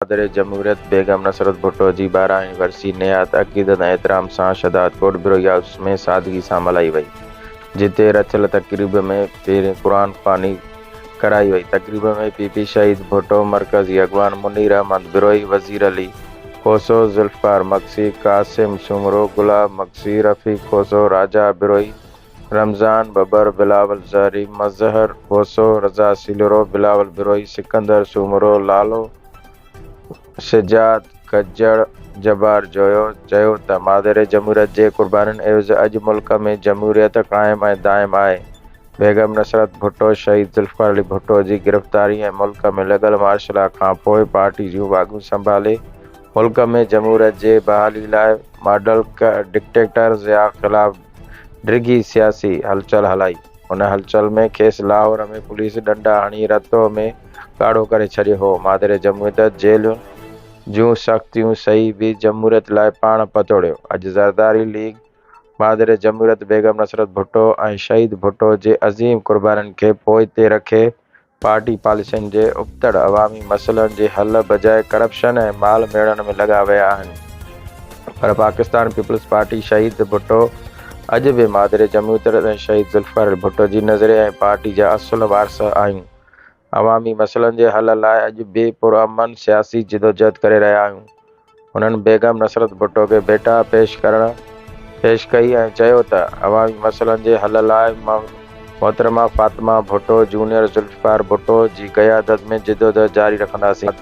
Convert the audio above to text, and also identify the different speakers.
Speaker 1: مادر جمهوريت بيگم نصرت ڀٽو جي 12 هين ورسي نهايت عقيدت ۽ احترام سان شهدادڪوٽ بروهي هائوس ۾ سادگي سان ملهائي وئي، جتي رٿيل تقريب ۾ پهرين قرآن خواني ڪرائي وئي. تقريب ۾ پي پي شهيد ڀٽو مرڪزي اڳواڻ منير احمد بروهي، وزير علي کوسو، ذوالفقار مگسي، قاسم سومرو، گلاب مگسي، رفيق کوسو، راجا بروهي، رمضان ٻٻر، بلاول زهري، مظهر کوسو، رضا سيلرو، بلاول بروهي، سڪندر سومرو، لالو سجاد گجڙ، جبار جويو چيو ته مادر جمهوريت جي قربانين عيوض اڄ ملڪ ۾ جمهوريت قائم ۽ دائم آهي، بيگم نصرت ڀٽو شهيد ذوالفقار علي ڀٽو جي گرفتاري ۽ ملڪ ۾ لڳل مارشلا کان پوء پارٽي جون واڳون سنڀالي ملڪ ۾ جمهوريت جي بحالي لاء ماڊل ڊڪٽيٽر ضياء خلاف ڊگهي سياسي هلچل هلائي. ان هلچل ۾ کيس لاهور ۾ پوليس ڏنڊا هڻي رتو ۾ ڳاڙهو ڪري ڇڏيو هو. مادر جمهوريت جيلن جون سختيون سهي به جمهوريت لاء پاڻ پتوڙيو. اڄ زرداري ليگ مادر جمهوريت بيگم نصرت ڀٽو ۽ شهيد ڀٽو جي عظيم قربانين کي پوئتي رکي پارٽي پاليسين جي ابتڙ عوامي مسئلن جي حل بجاء ڪرپشن ۽ مال ميڙڻ ۾ لڳا ويا آهن پر پاڪستان پيپلز پارٽي شهيد ڀٽو اڄ به مادر جمهوريت ۽ شهيد ذوالفقار علي ڀٽو جي نظرئي ۽ پارٽي جا اصل وارث آهيون عوامي مسئلن جي حل لاء اڄ به پرامن سياسي جدوجهد ڪري رهيا آهيون. هنن بيگم نصرت ڀٽو کي ڀيٽا پيش ڪرڻ پيش ڪئي ۽ چيو ته عوامي مسئلن جي حل لاء محترمه فاطمه ڀٽو جونيئر ذوالفقار ڀٽو جي قيادت ۾ جدوجهد جاري رکنداسين.